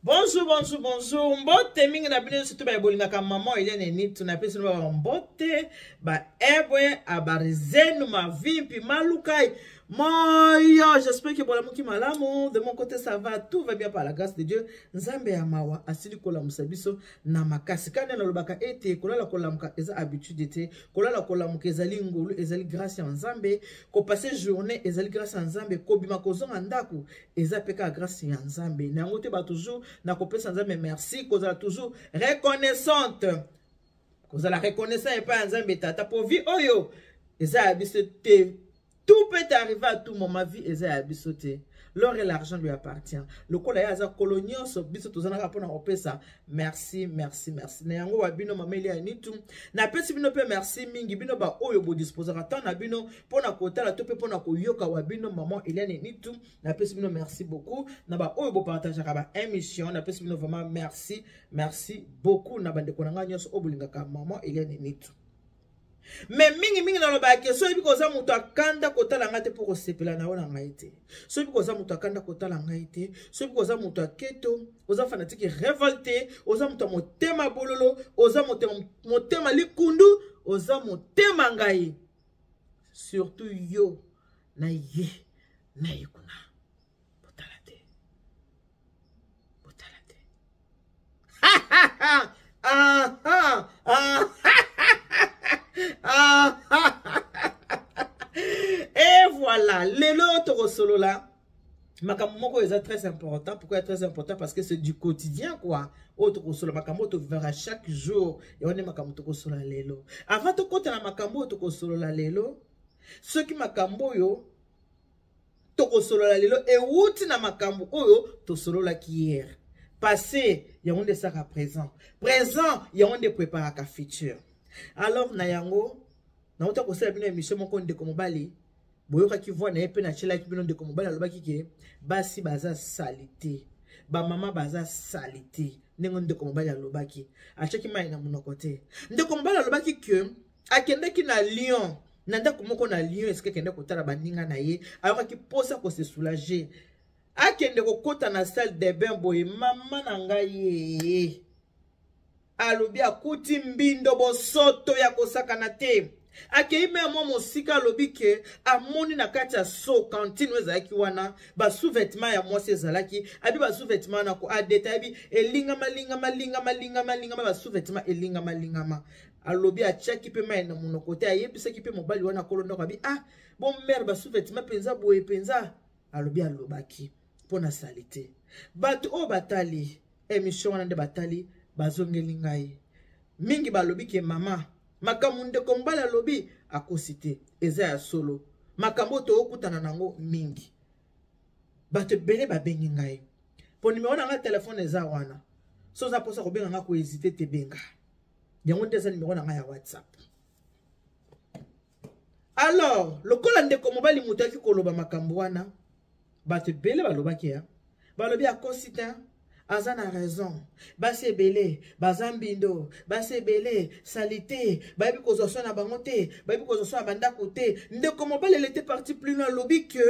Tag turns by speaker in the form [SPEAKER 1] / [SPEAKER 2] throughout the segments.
[SPEAKER 1] Bonjour, bonjour, bonjour. Mbote mingi na bino surtout ba bolingaka maman Eliane Nitu na pesi ba mbote ba ebwe habari zenu mavimpi malukai moyo. J'espère que bolamuki malamu. De mon côté ça va, tout va bien par la grâce de Dieu. Nzambe ya mawa asili kolamusa biso na makasi. Kana nalobaka ete kolala kolamuka eza habitude te. Kolala kolamuka ezali ngolu, ezali grâce ya Nzambe. Ko passer journée ezali grâce ya Nzambe. Kobima kozonga ndako eza mpe kaka grâce ya Nzambe. Na yango te ba toujours na kopesa Nzambe merci, kozala toujours reconnaissante. Kozala reconnaissant epai ya Nzambe tata po vie oyo eza ya biso te. Tout peut arriver à tout moment, vie eza ya biso te. L'or et l'argent lui appartient. Lokola ye aza kolo nyonso, biso tozalaka mpona kopesa merci, merci, merci. Na yango wa bino mama Elia Nitu, napesi bino mpe merci mingi bino ba oyo bodisposaka temps na bino mpona kotala to mpe mpona koyoka wa bino mama Eliane Nitu, napesi bino merci beaucoup. Na ba oyo bopartageaka ba émission, napesi bino vraiment merci, merci beaucoup na bandeko na ngai nyonso oyo bolingaka mama Eliane Nitu. Me mingi mingi nalobaka ke soki koza moto akanda kotala ngai te mpo kosepela na yo na ngai te. Soki koza moto akanda kotala ngai te, soki koza moto aketo, oza fanatique révolté, oza moto ya motema bololo, oza motema likundu, oza motema ngai. Surtout yo na ye na ye kuna. Botala te. Botala te. Ah, ah, ah, ah, Et voilà, lelo tokosolola makambo moko eza très important. Pourquoi très important? Parce que c'est du quotidien quoi. Oyo tokosolola makambo oyo tovivaka chaque jour, yango nde makambo tokosolola lelo. Avant tokota na makambo oyo tokosolola lelo, soki makambo oyo tokosolola lelo ewuti na makambo oyo tosololaki hier. Passé yango nde esaka présent, présent yango nde préparaka futur. Alors na yango nauta kosala bino émission moko, ndeko mobali boyokaki voix na ye mpe natielaki bino. Ndeko mobali alobaki ke basi baza salite, bamama baza salite. Ndenge ndeko mobali alobaki, atiaki mai na monoko te. Ndeko mobali alobaki ke akendaki na Lyon, na ndako moko na Lyon, esika akende kotala baninga na ye, ayokaki mposa kose soulager, akende kokota na salle de bain boye. Mama na ngai ye alobi akuti mbindo bosoto ya kosakana te. Akei me mwa mosika, alobi ke amoni na kati ya so cantine oyo ezalaki wana ba sous-vêtements ya mwasi ezalaki, abi ba sous-vêtements wana ko adeta, abi elingama lingama lingama lingama lingama, ba sous-vêtements elingama lingama. Alobi atiaki mpe mai na monoko te, ayebisaki mpe mobali wana kolo ndako, abi ah bon mère, ba sous-vêtements mpenza boye mpenza. Alobi alobaki mpo na salite. Bato oyo batali émission wana nde batali bazongeli ngai mingi, balobi ke mama, makambo ndeko mobali alobi akosi te, eza ya solo, makambo oyo tookutana nango mingi. Bato ebele babengi ngai po numero na ngai telefone eza wana, so oza mposa kobenga ngai kohésite te, benga yango nde eza numero na ngai ya WhatsApp. Alors lokola ndeko mobali moto ayaki koloba makambo wana, bato ebele balobaki ya balobi akosi te, aza na raison, basi ebele baza mbindo, basi ebele salite, bayebi kozwa soin na bango te, bayebi kozwa soin na bandako te. Ndeko mobali ele était parti plus loin, alobi ke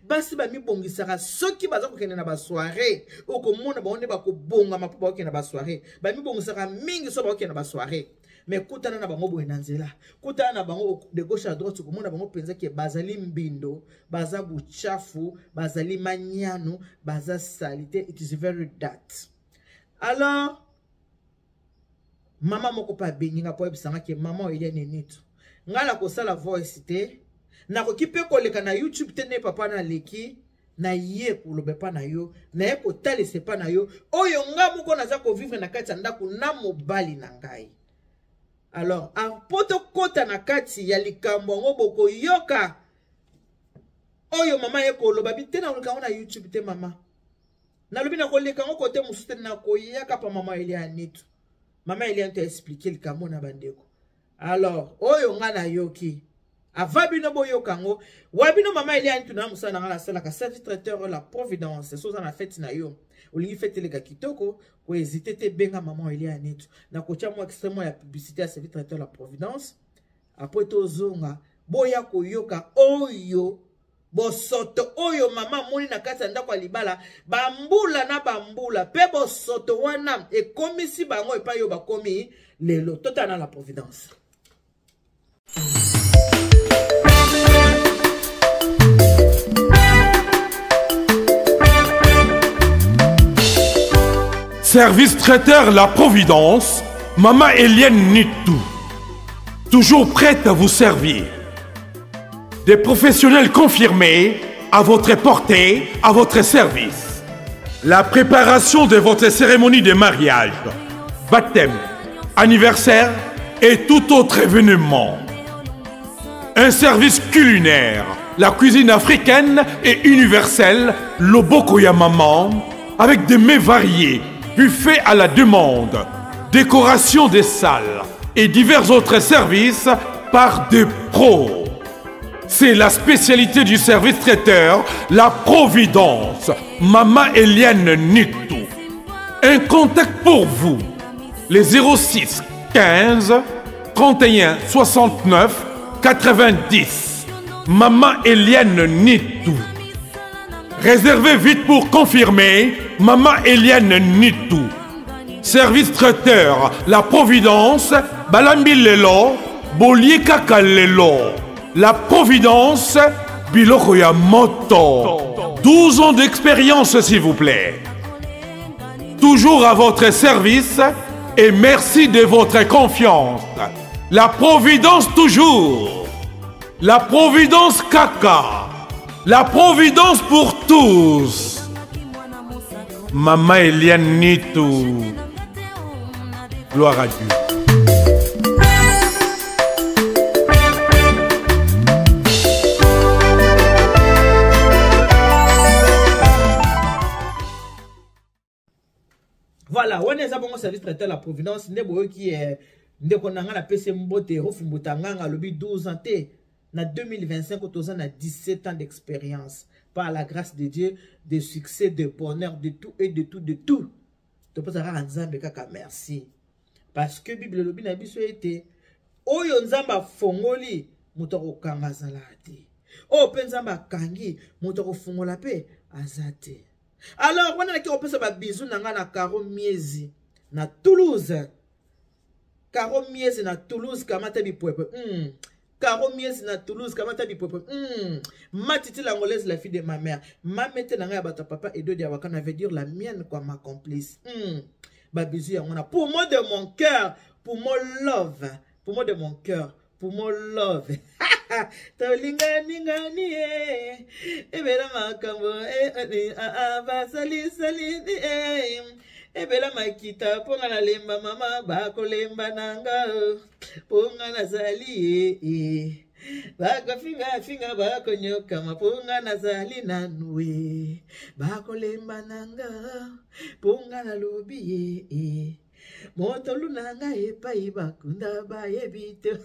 [SPEAKER 1] basi bamibongisaka soki baza kokende na basoirée, okomona bango nde bakobongama mpo bakokende na basoirée, bamibongisaka mingi so bakokende na basoirée. Mais kutana na bango boye na nzela, kutana na bango de gauche à droite, okomona bango mpenza ke bazali mbindo, baza buchafu, bazali manyanu, baza salite. It is very that. Alors mama moko mpe abengi nga po ayebisanga ke mama Eliane Nitu, ngai nakosala voice te, nakoki mpe koleka na YouTube te, nde papa naleki na ye koloba epa na yo, naye kotalisa epa na yo oyo nga moko naza kovivre na kati ya ndako na mobali na ngai. Alors mpo tokɔta na kati ya likambo yango, bokoyoka oyo mama ye koloba bi te, nakoleka yango na YouTube te mama, nalobi nakoleka yango kote mosusu te, nakoyaka pa mama Eliane Nitu. Mama Eliane to explike likambo na bandeko. Alors oyo nga nayoki Avant bino boyoka yango, wa bino mama Eliane tuna mosala na nga nasalaka service traiteur la providence. Soza na fête na yo, olingi fête eleka kitoko, ko hésiter te, benga mama Eliane Nitu. Nakotia mwa extrait mwa ya publicité ya service traiteur la providence. Après tozonga, boya koyoka oyo bosoto oyo mama amoni na kati ya ndako ya libala bambula na bambula, pe bosoto wana ekomisi bango epai oyo bakomi lelo. Totala na la providence.
[SPEAKER 2] Service traiteur La Providence, Maman Eliane Nitu, toujours prête à vous servir. Des professionnels confirmés à votre portée, à votre service. La préparation de votre cérémonie de mariage, baptême, anniversaire et tout autre événement. Un service culinaire, la cuisine africaine et universelle, loboko ya maman, avec des mets variés, buffet à la demande, décoration des salles et divers autres services par des pros. C'est la spécialité du service traiteur, la Providence, Mama Eliane Nitu. Un contact pour vous, les 06 15 31 69 90. Mama Eliane Nitu. Réservez vite pour confirmer, Mama Eliane Nitu. Service traiteur, la Providence, Balambi Lelo, Bolie Kaka Lelo. La Providence, biloko ya moto. 12 ans d'expérience, s'il vous plaît. Toujours à votre service et merci de votre confiance. La Providence toujours. La Providence Kaka. La Providence pour tous. Mama Eliane Nitu. Gloire à Dieu.
[SPEAKER 1] Voilà, wana eza bongo service traiteur la Providence nde boyoki ndeko na nga napesi mbote Rofumbuta nganga alobi 12 ans te na 2025 toza na 17 ans d'expérience par la grâce de Dieu, de succès, de bonheur, de tout et de tout, de tout. Topesa kaka Nzambe kaka merci. Parce que Bible elobi na biso ete oyo Nzambe afongoli moto akokanga azala te. Oyo mpe Nzambe akangi moto akofongola mpe aza te. Alors wana naki kopesa ba bisous na nga na Caro Miezi na Toulouse. Caro Miezi na Toulouse kamata bipwepwe. Caro Miezi na Toulouse kamata bipwepwe. Matiti l'angolaise, la fille de ma mère. Mamete na nga ya bato ya papa Edo Diawakana veut dire la mienne quoi, ma complice. Ba bisous yango na pour moi de mon cœur, pour mon love, pour moi de mon cœur, pour mon love. Tolingani ngani e ebela makambo e basali sali e ebela makita mponga nalemba mama bakolemba nanga mponga nazali e bakofinga finga bakonyokama mponga nazali nanu e bakolemba nanga mponga nalobi e motolu na ngai epai bakunda bayebi te.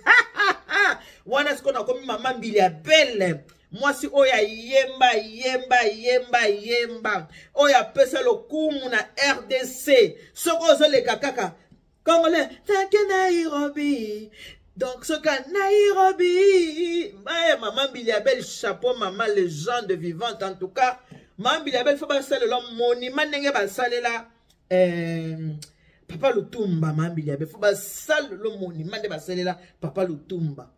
[SPEAKER 1] Wana sikoyo nakomi mama Mbili ya belle, mwasi oyo ayemba yemba yemba yemba, oyo apesa lokumu na RDC. Soki ozoleka kaka Congolais take Nairobi, donc soki Nairobi baye mama Mbili ya belle, chapeau mama légende vivante. En tout cas mama Mbili ya belle, faut basalela monument ndenge basalela Papa Lutumba. Mama Mbili ya belle, faut basalela monument nde basalela Papa Lutumba,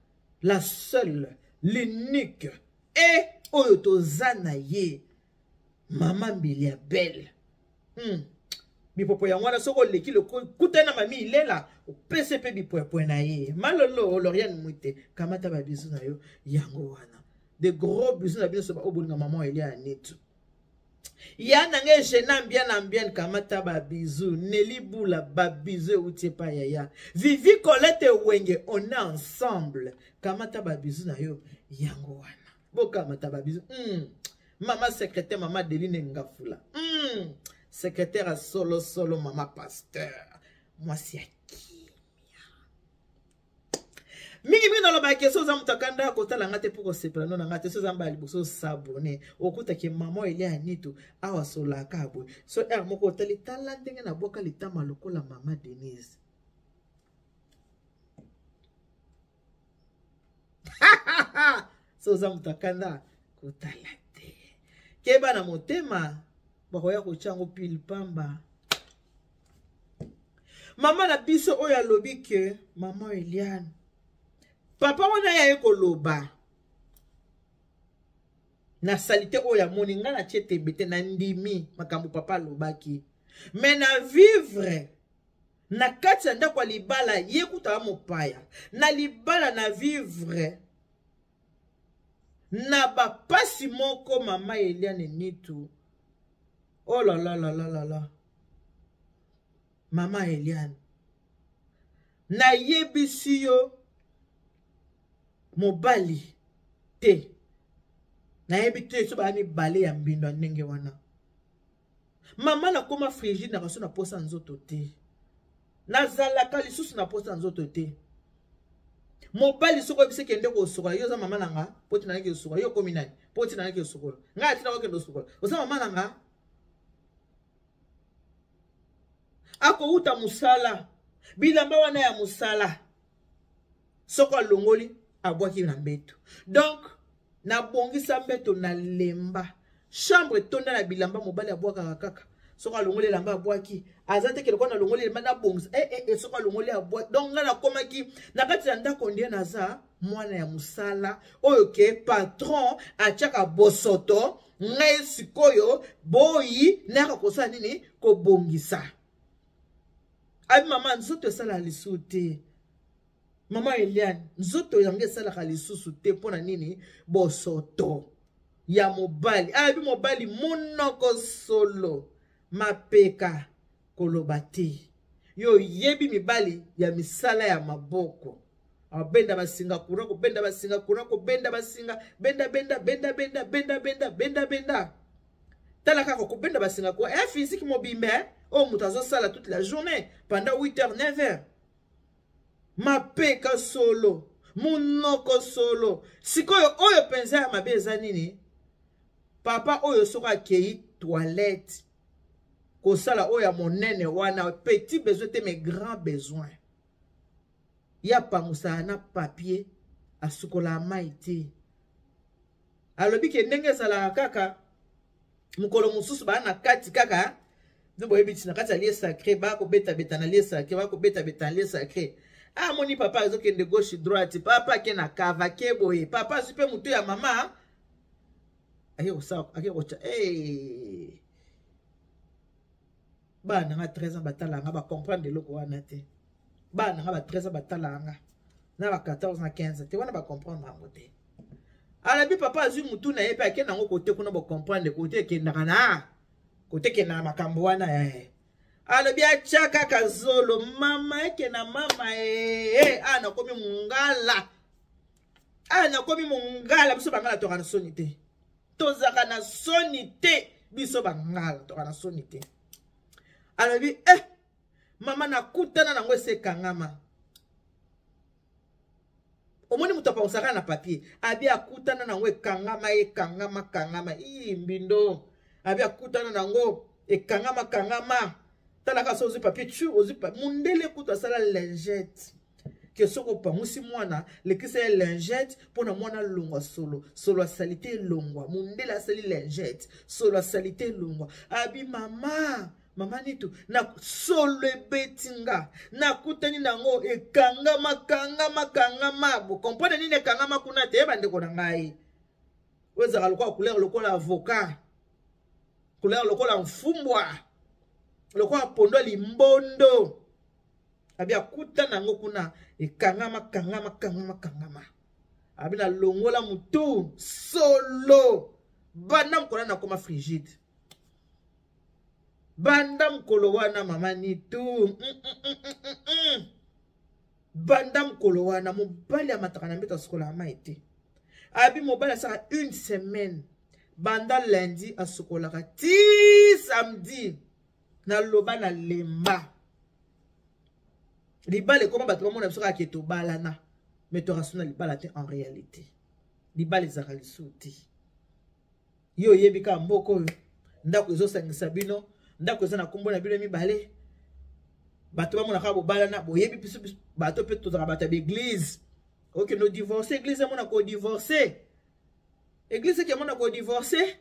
[SPEAKER 1] la seule, l'unique e oyo toza na ye, mama Mbili ya belle. Bipopo yango wana soki oleki kutana na mami Ilela, opesi mpe bipwepwe na ye. Malolo Loriane Mwite, kamata babisous na yo yango wana, de gros bisous na bino so oyo bolinga mama Elia Nitu ya nanga egena bien na bien. Kamata babisous. Neli Bula, babisous euti epai yaya Vivi Colette Wenge, on est ensemble. Kamata babisous na yo yango wana, bokamata babisous. Mama secrétaire, mama Deline Ngafula, secrétaire ya solo solo, mama pasteur, mwasi ya kimia. Mingi mingi nalobaka ke so oza moto akanda kotala nga te mpo kosepela no na nga te, so oza mbala liboso s'abonner, okutake mama Elia ya Nitu awa solaka boye. So heure moko otali, tala ndenge nabwaka litama lokola mama Denise. So oza moto akanda kotala te, keba na motema, bakoya kotya yango pile pamba. Mama na biso oyo alobi ke mama Eliane, papa wana ye aye koloba na salite oyo amoni ngai natie tembe te, nandimi makambo papa alobaki, me na vivre na kati ya ndako ya libala, ye kuta mopaya na libala, na vivre na bapasi moko. Mama Eliane Nitu, oh la la la la la la, mama Eliane, nayebisi yo mobali te, nayebi te so baya mibale ya mbindo ya ndenge wana. Mama, nakoma frigide, nakaso na posa nzoto te, nazalaka lisusu na posa nzoto te. Mobali soki oyebisi kende kosukola, yo oza mama na nga po tina naki kosukola, yo okomi nani po tina naki kosukola? Ngai atina kokende kosukola, oza mama na nga? Akowuta mosala, bilamba wana ya mosala soko alongoli abwaki na mbeto. Donc nabongisa mbeto, nalemba chambre etonda na bilamba, mobali abwakaka kaka. Soki alongoli elamba abwaki, aza te keloko nalongoli elamba nabongisa eh, eh, eh, soki alongoli abwaki. Donc ngai nakomaki na kati ya ndako nde naza mwana ya mosala oyo ke patron atiaka bosoto. Ngai sikoyo boyi nayaka kosala nini? Kobongisa. Abi mama, nzoto esalaka lisusu te. Mama Eliane, nzoto yango esalaka lisusu te. Mpo na nini? Bosoto ya mobali. Ayebi mobali monoko solo, mapeka koloba te. Yo oyebi mibali ya misala ya maboko, abenda basinga courant, kobenda basinga courant, kobenda basinga, benda benda benda benda benda benda benda benda, tala kaka kobenda basinga courant e physique mobimba oyo moto azosala toute la journée pendant 8 heures, 9 heures, mapeka solo, monoko solo. Sikoyo oyo mpenza ya mabe eza nini? Papa oyo soki akei toilette kosala oyo ya monene wana, petit besoin te mais grand besoin, ye apangusaka na papier, asukolaka mai te. Alobi ke ndenge ezalaka kaka, mokolo mosusu baa na kati kaka nde boyebi ti na kati ya lieu sacré, bakobetabeta na lieu sacré, bakobetabeta na lieu sacré. Amoni papa azokende gauche droite, papa ake na kava ke boye, papa azwi mpe motu ya mama, ake kosala, ake kotya. Hey! Bana nanga 13 ans batala nga, bacomprendre eloko wana te. Bana nanga ba 13 ans batala nga na ba 14 na 15 te wana, bacomprendre yango te. Alobi papa azwi mutu na ye mpe akende yango kote kuna, bocomprendre kote ekendaka na kote ekendaka makambo wana eh. Alobi atya kaka zolo, mama eke na mama ee, a nakomi mongala, a nakomi mongala. Biso bangala toka na soni te, tozalaka na soni te. Biso bangala toka na soni te. Alobi eh, mama, nakutana nango ese ekangama. Omoni moto apangusaka na papier, abi akutana nango ekangama, ekangama kangama, ii mbindo. Abi akutana nango ekangama kangama. Talaka so ozwi papier tu ozwi mundele kutu asala lingette ke soki opangusi mwana, lekisa ye lingette mpo na mwana alongwa solo, solo asali te elongwa. Mundele asali lingette, solo asali te elongwa. Abi mama, mama Nitu, na solo ebeti nga, nakutani nango ekangama kangama kangama. Bokomprendre nini ekangama kuna te, bandeko na ngai? Oyo ezalaka lokola couleur lokola avocat, couleur lokola mfumbwa, lokola pondo ya limbondo. Abi akuta nango kuna ekangama kangama kangama kangama. Abi nalongola motu solo. Banda mokolo nakoma frigide, banda mokolo wana, mama Nitu, Banda mokolo wana mobali amataka na mbeto, asukolaka mai te. Abi mobali asalaka une semaine, banda lundi asukolaka ti samedi. Naloba na lemba, libala ekoma bato bamona biso kaka ke tobalana. Mais torasu na libala te en réalité. Libala ezalaka lisusu te. Yo oyebi kaka mboka oyo ndako ezosangisa bino, ndako eza na nkombo na bino mibale, bato bamonaka bobalana, boyebi biso bato mpe tozalaka bato ya baeglize. Okende odivorce, eglize emona kodivorce, eglize eke emona kodivorce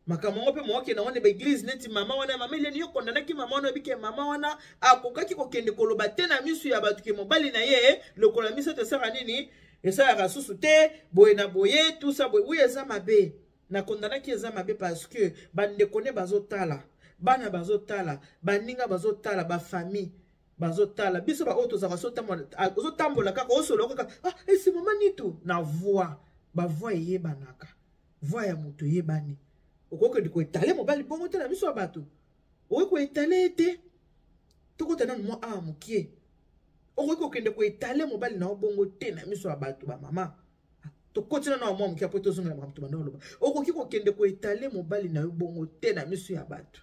[SPEAKER 1] makambo yango mpe mookende yango na baeglize neti mama wana, mama Eliane, yo kondanaki mama wana, oyebi ke mama wana akokaki kokende koloba te na miso ya bato ke mobali na ye lokola misato esalaka nini, esalaka susu te boye na boye tusa boye. Wi, eza mabe, nakondanaki eza mabe parce que bandeko ne bazotala, bana bazotala, baninga bazotala, bafamille bazotala biso baoyo tozalaka ozotambola kaka osolo kaka, ah esi mama nitu na voix, bavoix eyebanaka, voix ya moto eyebani. Okokende koetale mobali bongo te na miso ya bato, okoki koetale ye te, tokota nanu mwa awa mokie, okoki kokende koetale mobali na yo bongo te na miso ya bato. Bamama, tokoti nanu awa mwa mokie apo tozongela makambo tobanda koloba. Okoki kokende koetale mobali na yo bongo te na miso ya bato,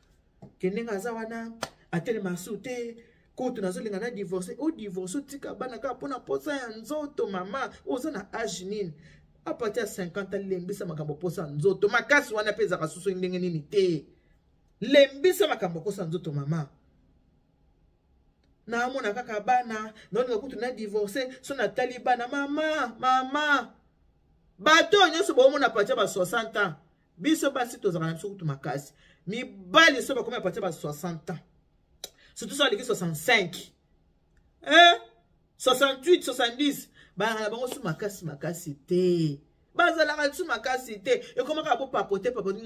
[SPEAKER 1] ke ndenge aza wana atelema su te, kutu nazolinga na divorce. Odivorce, otika bana kaka mpona mposa ya nzoto. Mama, oza na age nini? A partir ya 50, alembisa makambo mposa ya nzoto makasi wana mpe ezalaka susu ndenge nini te. Lembisa makambo mposa ya nzoto, mama. Naamona kaka bana, naolinga kutu na divorce so natali bana. Mama, mama, bato oyo nyonso boomona partir ya ba 60 ans, biso basi tozalaka na biso kutu makasi. Mibali so bakomi a partir ya ba 60 ans, surtout so aleki 65, eh? 68, 70, bazalaka na bango su makasi makasi te, bazalaka su makasi te. Ekomaka bopapote papote,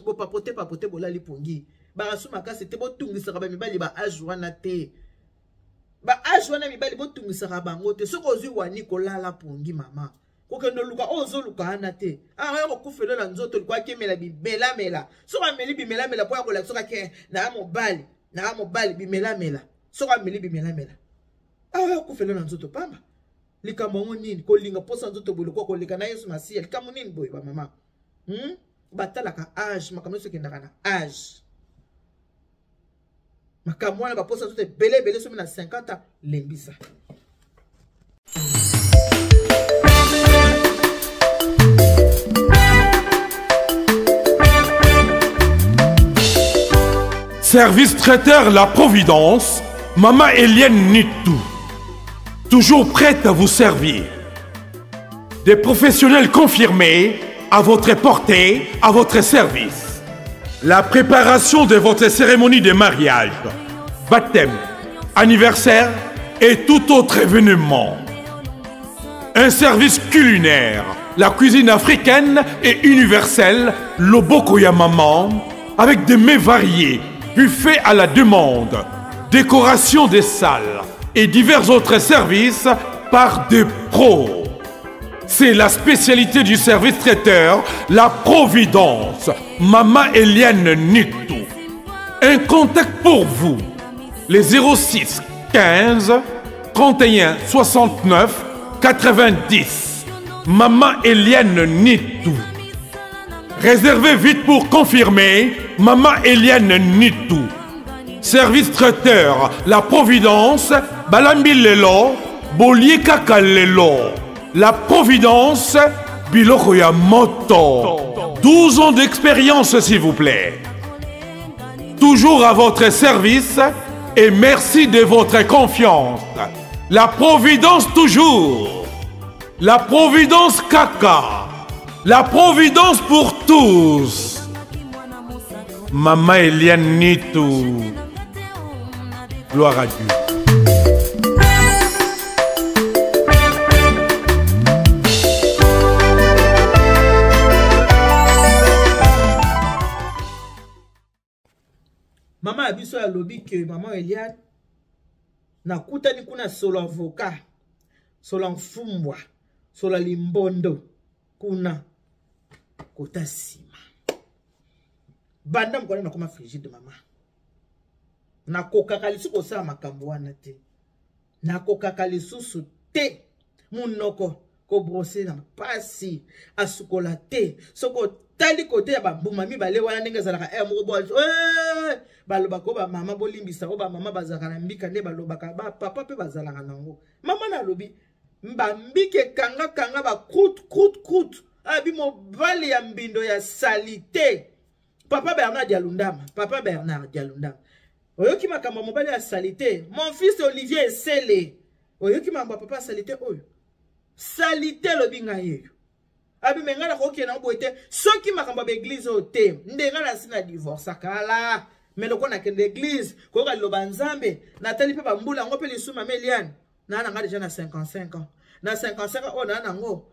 [SPEAKER 1] bopapote papote, bolali pongi, baka su makasi te. Botungisaka bamibali ba age wana te, ba age wana mibali botungisaka bango te. Soki ozwi wani kolala pongi, mama, kokende oluka oyo ozoluka wana te. Awa ya kokufela na nzoto likoki akemela bimelamela, soki ameli bimelamela mpo ya kolakisa soki ake na mobali, na mobali bimelamela, soki ameli bimelamela, awa ya kokufela na nzoto pamba. Likambo yango nini kolinga mposa nzoto boye lokola koleka na Yesu Masiya? Likambo nini boye bamama? Batalaka age, makambo nyonso ekendaka na age. Makambo wana baposa nzoto ebele ebele, somi na 50 ans, lembisa.
[SPEAKER 2] Service traiteur La Providence, Maman Eliane Nitou, toujours prête à vous servir. Des professionnels confirmés à votre portée, à votre service. La préparation de votre cérémonie de mariage, baptême, anniversaire et tout autre événement. Un service culinaire, la cuisine africaine et universelle, Loboko ya Maman, avec des mets variés, buffet à la demande, décoration des salles et divers autres services par des pros. C'est la spécialité du service traiteur, La Providence, Mama Eliane Nitou. Un contact pour vous, les 06 15 31 69 90. Mama Eliane Nitou. Réservez vite pour confirmer, Mama Eliane Nitou. Service traiteur, La Providence, Balambi Lelo, Bolie Kaka Lelo. La Providence, biloko ya moto. 12 ans d'expérience, s'il vous plaît. Toujours à votre service et merci de votre confiance. La Providence toujours. La Providence Kaka. La Providence pour tous. Maman Eliane Nitou. Gloire à Dieu.
[SPEAKER 1] Mama ya biso alobi ke mama Eliane, nakutani kuna solo avocat, solo mfumbwa, solo limbondo kuna kota nsima. Banda mokolo nakoma frigide, mama, nakokaka lisusu kosala makambo wana te, nakokaka lisusu te. Monoko kobrose na mpasi, asukola te. Soki otali kote ya bambuma mibale wana ndenge ezalaka ere moko bo balobaka oyo bamama bolimbisa, oyo bamama bazalaka na mbika nde balobaka, bapapa mpe bazalaka nango. Mama nalobi Bambika ekangakanga ba croute croute croute. Abi mobali ya mbindo ya salite. Papa Bernard Dialundama, Papa Bernard Dialundama. Oyoki makambo ya mobali ya salite. Mon fils Olivier Esele. Oyoki makambo ya papa salite oyo. Salite elobi ngai yeyo. Abi me ngai nakokende yango boye te. Soki makambo ya baeglize oyo te, nde ngai nasi na divorce kala. Me lokola nakende eglize, koyoka liloba Nzambe, natali mpe bambula yango mpe lisusu mama Eliane. Naa na ngai deja na 55 ans. Na 55 ans oyo naa nango,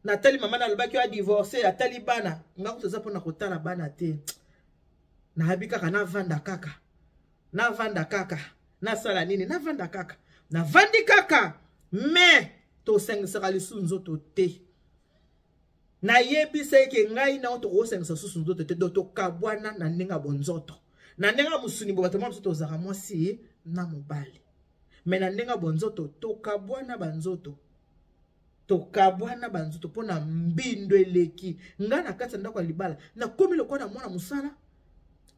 [SPEAKER 1] natali mama nalobaki oyo adivorce, atali bana. Ngai kutu eza mpona kotala bana te. Nayebi kaka navanda kaka. Navanda kaka. Nasala nini? Navanda kaka. Navandi kaka. Mais tosangisaka lisusu nzoto te. Nayebisa eke ngai nao tokosangisa susu nzoto te, donc tokabwana na ndenge ya bonzoto. Na ndenge ya mosuni bo bato mosusu tozalaka mwasi na mobali. Mais na ndenge ya bonzoto tokabwana banzoto. Tokabwana banzoto mpo na mbindo eleki. Ngai na kati ya ndako ya libala nakomi lokola na mwana mosala.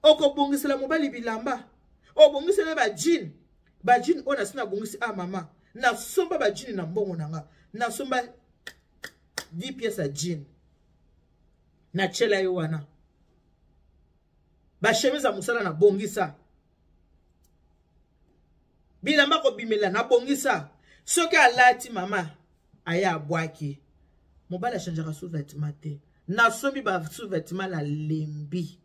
[SPEAKER 1] Okobongisela mobali bilamba, obongisela ba jean, ba jean oyo nasi nabongisi. Ah mama, nasomba ba jean na mbongo na nga, nasomba 10 pièces ya jean, natiela ye wana ba chemise ya mosala nabongisa, bilamba kobimela nabongisa. Soki alati mama aye abwaki, mobali achangeaka sous-vêtement te. Nasombi ba sous-vêtement nalembi,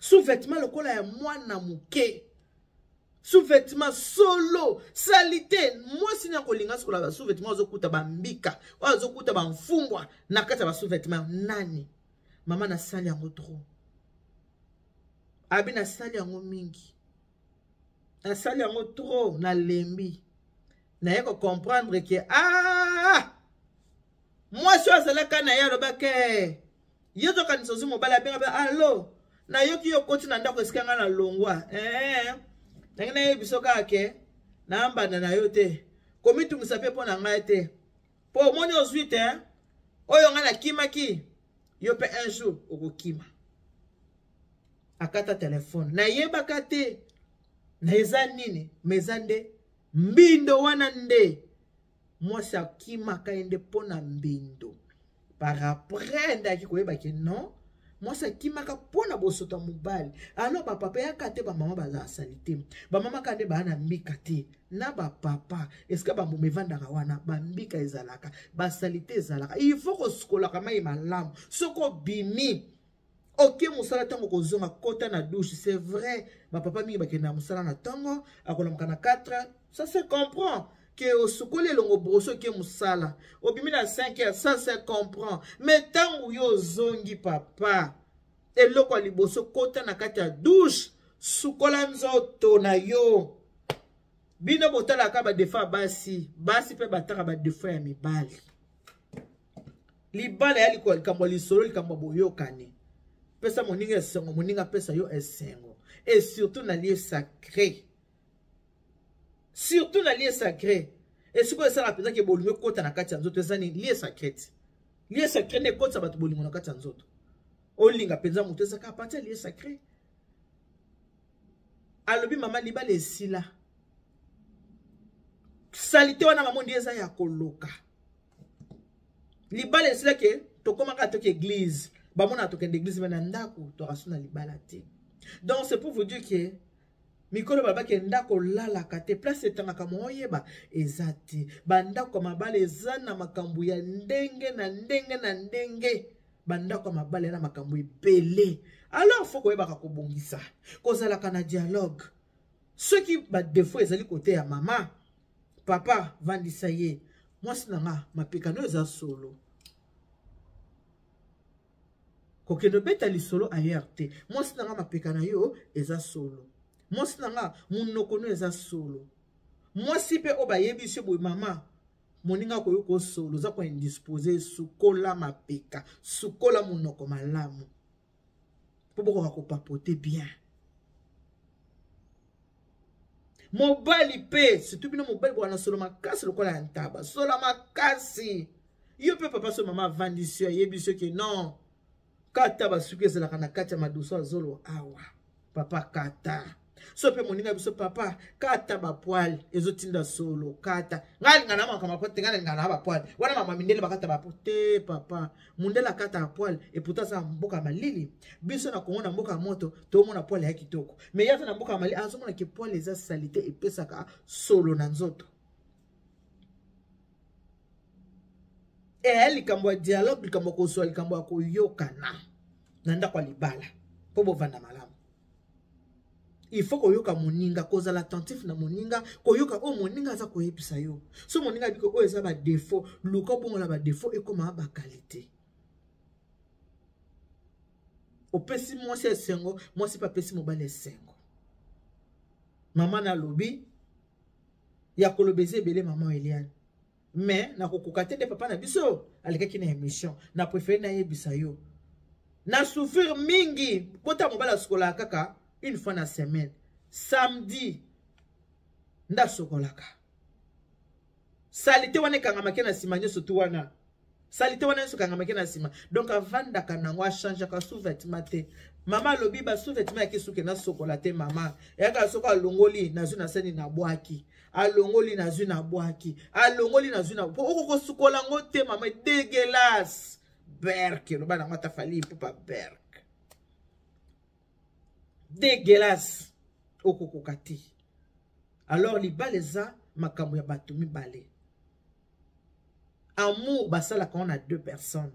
[SPEAKER 1] sous-vêtement lokola ya mwana moke, sous-vêtement solo salite. Mwasi na kolinga sokola ba sous-vêtement, azokuta bambika oyo azokuta bamfungwa na kati ya ba sous-vêtement nani. Mama nasali yango trop, abi nasali yango mingi, nasali yango trop, nalembi. Naye ko comprendre ke ah, mwasi oyo azalaka na ye alobaka ye ozokanisa ozwi mobali, abenga mpe alo, nayoki yo okoti na ndako esika ngai nalongwa. Ndenge nayebi biso kaka ke nambanda na yo te, komitungisa mpe mpo na ngai te, mpo omoni ozwi te oyo ngai nakimaki yo mpe un jour okokima. Akata telefone, nayebaka te na eza nini, ma eza nde mbindo wana nde mwasi akimaka ye nde mpo na mbindo. Par après nde ayaki koyeba ke non, mwasi akimaka mpo na bosoto ya mobali. Alors bapapa yaka te, bamama bazala sali te, bamama kaka nde baa na mbika te na bapapa. Esika bambuma evandaka wana, bambika ezalaka, basalite ezalaka. Il faut kosukolaka mai malamu. Soki obimi oke mosala, ntango kozonga kota na douche. C'est vrai, bapapa mingi bakendaka mosala na ntongo, akolamuka na 4 heures, ça se comprend ke osukoli elongo broso, oke mosala, obimi na 5 heures, ça se comprend. Mais ntango yo ozongi papa, eloko ya liboso kota na kati ya douche, sukola nzoto na yo. Bino botalaka ba défaut ya basi, basi mpe bataka ba défaut ya mibali. Libala ya likambo ya lisolo, likambo ya boyokani. Pesa moninga esengo, moninga pesa yo esengo. Et surtout na lieu sacré, surtout na lieu sacré. Esika oyo esalaka mpenza ke bolingo ekota na kati ya nzoto eza nini? Lieu sacré ti. Lieu sacré nde ekotisa bato bolingo na kati ya nzoto. Olinga mpenza moto ezaka a partir ya lieu sacré. Alobi mama libala esila, salite wana mama ondi eza ya koloka. Libala esila ke tokomaka toki église, bamona tokende église, me na ndako tokasu na libala te. Donc c'est pour vous dire que mikolo balobaki ndako olalaka te, place etangaka moyeba eza te. Bandako ya mabala eza na makambo ya ndenge na ndenge na ndenge, bandako ya mabala na makambo ebele. Alors faut koyebaka kobongisa, kozalaka na dialogue. Soki ba défaut ezali kote ya mama, papa vandisa ye, mwasi na nga mapeka no eza solo, kokende obeta lisolo ailleurs te. Mwasi na nga mapeka na yo eza solo, mwasi na nga monoko no eza solo. Mwasi mpe oyo bayebisi yo boye, mama moninga koyoka osolo, oza koindispose, sukola mapeka, sukola monoko malamu mpo bokoka kopapote bien. Mobali mpe surtout bino mobali bwana solo makasi lokola ya ntaba, solo makasi. Yo mpe papa, so mama avandisi yo, ayebisi yo ke non, kata basuki ezalaka na kati ya madusu ya zolo awa, papa kata. So mpe moninga biso papa kata bapoile ezotinda solo kata ngai alinga na makambo po te ngai alinga na bapoile wana mama mindele bakata bapo te papa mundele akata bapoile eputa aza mboka malili biso na kongo na mboka ya moto tomona poile ya kitoko me ye aza na mboka ya malili azomona ke poile eza salite epesaka solo na nzoto ee likambo ya dialogue likambo ya kozwa likambo ya koyokana na ndako ya libala mpo bovanda malamu il faut koyoka moninga kozala attentif na moninga koyoka oyo moninga aza koyebisa yo so moninga abiki oyo eza badefaut luka obongola badefaut ekoma bakalite opesi mwasi esengo mwasi mpe apesi mobali esengo mama nalobi ya koloba eza ebele mama eliane mais nakokoka te nde papa na biso alekaki na émission na préféré nayebisa yo na souffrir mingi bota mobali asukolaka kaka une fois na semaine samedi nde asokolaka salite wana ekangamaki na nsima nyonso tu wana salite wana nyonso ekangamaki na nsima donc avandaka nango achangeaka sous vêtement te mama alobi ba sous vêtement ya kisuke nasokola te mama eyaka soko alongoli nazwi na sani nabwaki alongoli nazwi nabwaki alongoli nazwi na po okokosukola yango te mama degueulasse berk eloba nango ata fali ipupa berk degueulasse okokoka te alors libala eza makambo ya bato mibale amour basalaka wana deux personnes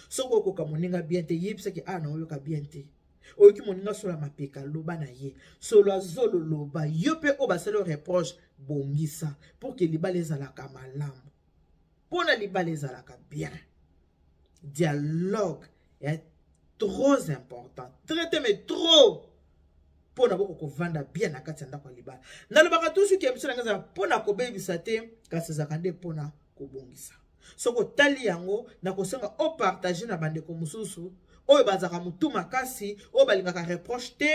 [SPEAKER 1] soki okoka moninga bien te yebisaki a ah, na oyoka bien te oyoki moninga solo ya mapeka loba na ye solo azolo loba yo mpe oyo basali yo reproche bongisa pour ke libala ezalaka malamu mpo na libala ezalaka bien dialogue est trop important très te mais trop mpo na boko kovanda bien na kati ya ndako ya libala nalobaka toujours ke émission na ngai ezala mpo na kobebisa te kasi ezalaka nde mpo na kobongisa soki otali yango nakosenga opartage na bandeko mosusu oyo bazalaka motu makasi oyo balingaka reproche te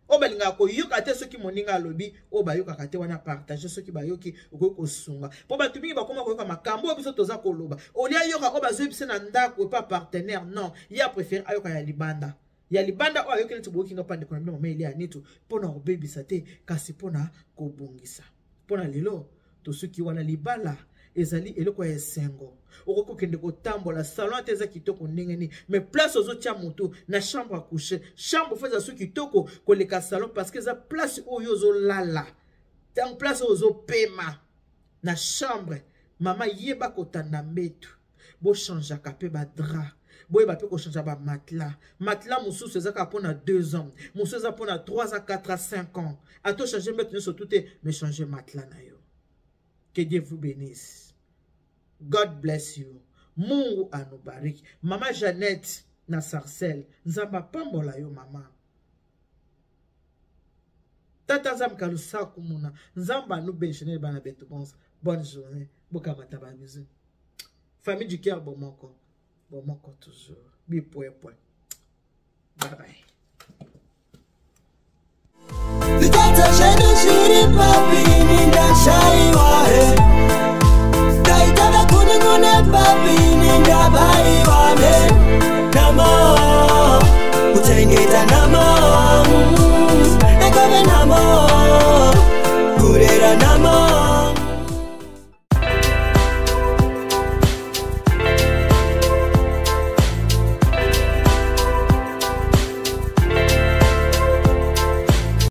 [SPEAKER 1] oyo balingaka koyoka te soki moninga alobi oyo bayokaka te wana partage soki bayoki okoki kosunga mpo bato mingi bakoma koyoka makambo oyo biso toza koloba olie ayoka oyo bazoyebisa na ndako epa partenaire non ye apréféré ayoka ya libanda ya libanda oyo ayoki neti boyoki nga mpa ndeko na bino mama elia nitu mpo na kobebisa te kasi mpo na kobongisa mpo na lelo tosuki wana libala ezali eloko ya esengo okoki kokende kotambola salon ata eza kitoko ndenge nini mais place ozotia motu na chambre à coucher chambre fo eza su kitoko koleka salon parce que eza place oyo ozolala ntango place oyo ozopema na chambre mama yeba kotanda mbetu bochangeaka mpe badra boyeba mpe kochange bamatla matla mosusu eza kaka mpona 2 ans mosusu eza mpona 3 ans 4 ans 5 ans ata ochange mbeto nyonso tu te mais change matla na yo que dieu vous bénisse god bless you mungu anubariki mama jeannette na sarcelle nzambe apambola yo mama tata nzambe kalusaku muna nzambe anubenshene bana betu bonso bonne journée bokamata ba bisous famille du cœur bomoko bomoko toujours bipwepwe bye bye.